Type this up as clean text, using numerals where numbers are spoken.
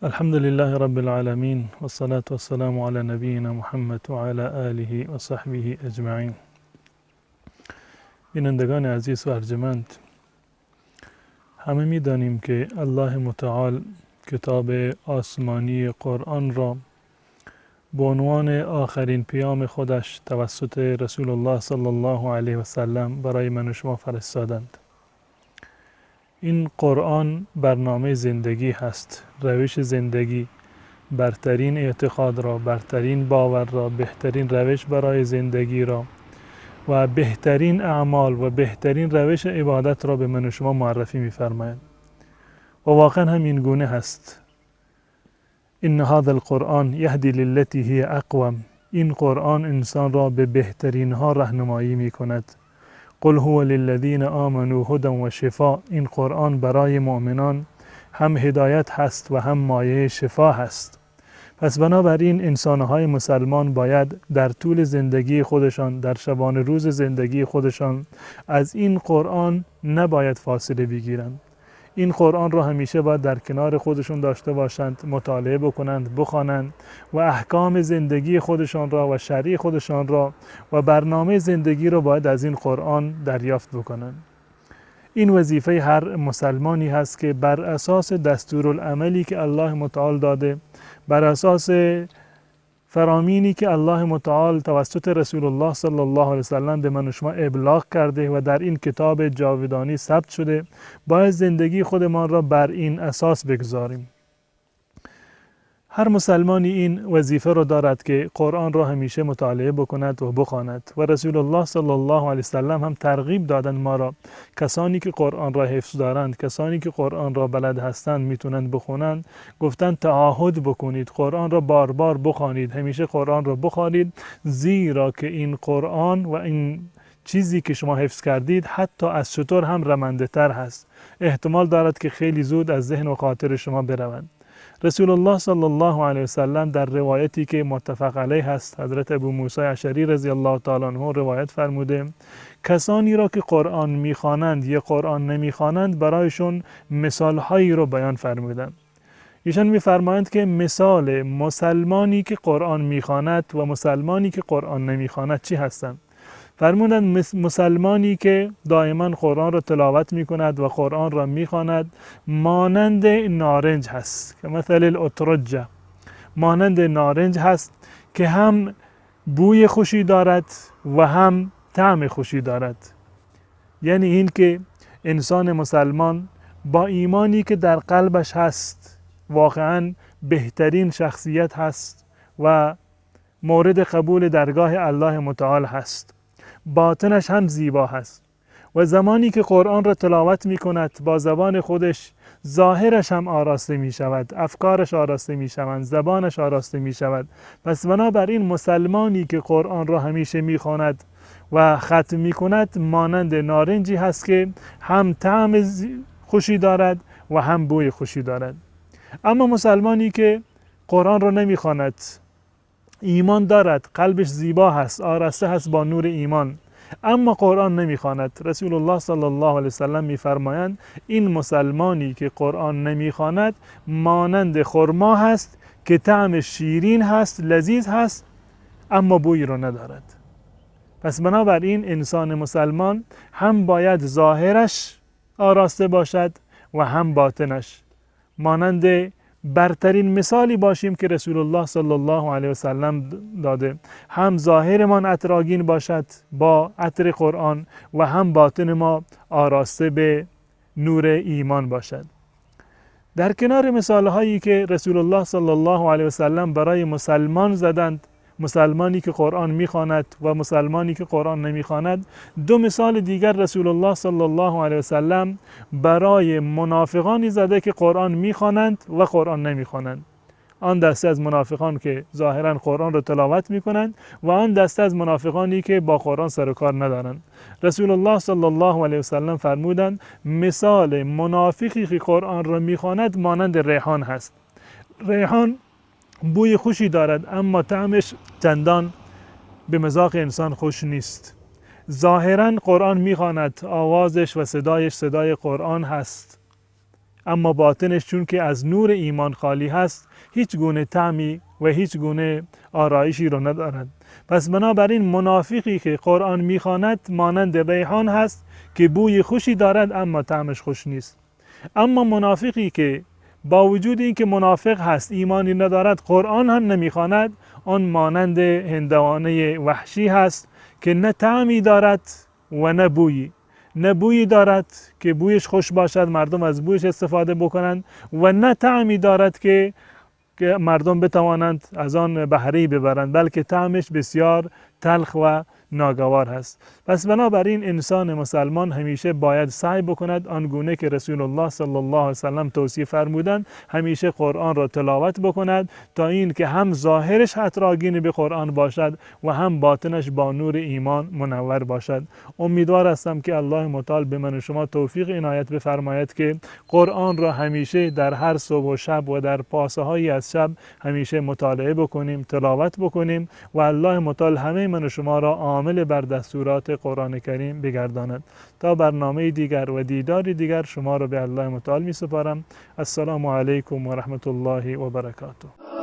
الحمد لله رب العالمین و الصلاة والسلام علی نبینا محمد و علی آله و صحبه اجمعین. بینندگان عزیز و ارجمند، همه میدانیم که الله متعال کتاب آسمانی قرآن را به عنوان آخرین پیام خودش توسط رسول الله صلی الله علیه و سلم برای من و شما فرستادند. این قرآن برنامه زندگی هست، روش زندگی، برترین اعتقاد را، برترین باور را، بهترین روش برای زندگی را و بهترین اعمال و بهترین روش عبادت را به من و شما معرفی می‌فرماید و واقعا هم این گونه هست. ان هذا القرآن یهدی للتی هی اقوم، این قرآن انسان را به بهترین ها راهنمایی می‌کند. قل هو للذین آمنوا هدی و شفا، این قرآن برای مؤمنان هم هدایت هست و هم مایه شفا هست. پس بنابراین انسانهای مسلمان باید در طول زندگی خودشان، در شبانه روز زندگی خودشان از این قرآن نباید فاصله بگیرند. این قرآن را همیشه باید در کنار خودشون داشته باشند، مطالعه بکنند، بخوانند و احکام زندگی خودشان را و شرع خودشان را و برنامه زندگی را باید از این قرآن دریافت بکنند. این وظیفه هر مسلمانی هست که بر اساس دستورالعملی که الله متعال داده، بر اساس فرامینی که الله متعال توسط رسول الله صلی الله علیه وسلم به من و شما ابلاغ کرده و در این کتاب جاودانی ثبت شده، باید زندگی خودمان را بر این اساس بگذاریم. هر مسلمانی این وظیفه را دارد که قرآن را همیشه مطالعه بکند و بخواند و رسول الله صلی الله علیه وسلم هم ترغیب دادند ما را، کسانی که قرآن را حفظ دارند، کسانی که قرآن را بلد هستند، میتونند بخونند، گفتند تعاهد بکنید، قرآن را بار بار بخوانید، همیشه قرآن را بخوانید، زیرا که این قرآن و این چیزی که شما حفظ کردید حتی از شتر هم رمنده تر هست، احتمال دارد که خیلی زود از ذهن و خاطر شما بروند. رسول الله صلی الله علیه و سلم در روایتی که متفق علیه هست، حضرت ابو موسی اشعری رضی الله تعالی عنه روایت فرموده، کسانی را که قرآن میخوانند یا قرآن نمیخوانند برایشون مثالهایی را بیان فرمودند. ایشان میفرمایند که مثال مسلمانی که قرآن میخواند و مسلمانی که قرآن نمیخواند چی هستند؟ فرمودند مسلمانی که دائما قرآن را تلاوت میکند و قرآن را میخواند مانند نارنج هست، که مثل الاترجه، مانند نارنج هست که هم بوی خوشی دارد و هم طعم خوشی دارد. یعنی این که انسان مسلمان با ایمانی که در قلبش هست واقعا بهترین شخصیت هست و مورد قبول درگاه الله متعال هست، باطنش هم زیبا هست و زمانی که قرآن را تلاوت می کند با زبان خودش ظاهرش هم آراسته می شود، افکارش آراسته می شوند، زبانش آراسته می شود. پس بنابراین مسلمانی که قرآن را همیشه می خواند و ختم می کند مانند نارنجی هست که هم طعم خوشی دارد و هم بوی خوشی دارد. اما مسلمانی که قرآن را نمی خواند، ایمان دارد، قلبش زیبا هست، آراسته هست با نور ایمان، اما قرآن نمیخواند. رسول الله صلی الله علیه وسلم میفرمایند این مسلمانی که قرآن نمیخواند مانند خرما هست که طعم شیرین هست، لذیذ هست، اما بوی را ندارد. پس بنابراین انسان مسلمان هم باید ظاهرش آراسته باشد و هم باطنش. مانند برترین مثالی باشیم که رسول الله صلی الله علیه و سلم داده، هم ظاهرمان عطرآگین باشد با عطر قرآن و هم باطن ما آراسته به نور ایمان باشد. در کنار مثال هایی که رسول الله صلی الله علیه و سلم برای مسلمان زدند، مسلمانی که قرآن میخواند و مسلمانی که قرآن نمیخواند، دو مثال دیگر رسول الله صلی الله علیه و سلم برای منافقانی زده که قرآن میخوانند و قرآن نمیخوانند. آن دسته از منافقان که ظاهرا قرآن را تلاوت میکنند و آن دسته از منافقانی که با قرآن سر و کار ندارند. رسول الله صلی الله علیه و سلم فرمودند مثال منافقی که قرآن را میخواند مانند ریحان هست. ریحان بوی خوشی دارد اما طعمش چندان به مذاق انسان خوش نیست. ظاهرا قرآن میخواند، آوازش و صدایش صدای قرآن هست، اما باطنش چون که از نور ایمان خالی هست هیچ گونه طعمی و هیچ گونه آرایشی رو ندارد. پس بنابراین منافقی که قرآن میخواند مانند ریحان هست که بوی خوشی دارد اما طعمش خوش نیست. اما منافقی که با وجود اینکه منافق هست، ایمانی ندارد، قرآن هم نمیخواند، آن مانند هندوانه وحشی هست که نه طعمی دارد و نه بویی. نه بویی دارد که بویش خوش باشد، مردم از بویش استفاده بکنند، و نه طعمی دارد که مردم بتوانند از آن بهره ببرند، بلکه طعمش بسیار تلخ و ناگوار هست. پس بنابراین انسان مسلمان همیشه باید سعی بکند آنگونه که رسول الله صلی الله علیه وسلم توصیه فرمودند همیشه قرآن را تلاوت بکند تا این که هم ظاهرش عطرآگین به قرآن باشد و هم باطنش با نور ایمان منور باشد. امیدوار هستم که الله متعال به من و شما توفیق عنایت بفرماید که قرآن را همیشه در هر صبح و شب و در پاسه هایی از شب همیشه مطالعه بکنیم، تلاوت بکنیم و الله متعال همه من و شما را عامل بر دستورات قرآن کریم بگرداند. تا برنامه دیگر و دیدار دیگر شما را به الله متعال می سپارم. السلام علیکم و رحمت الله و برکاته.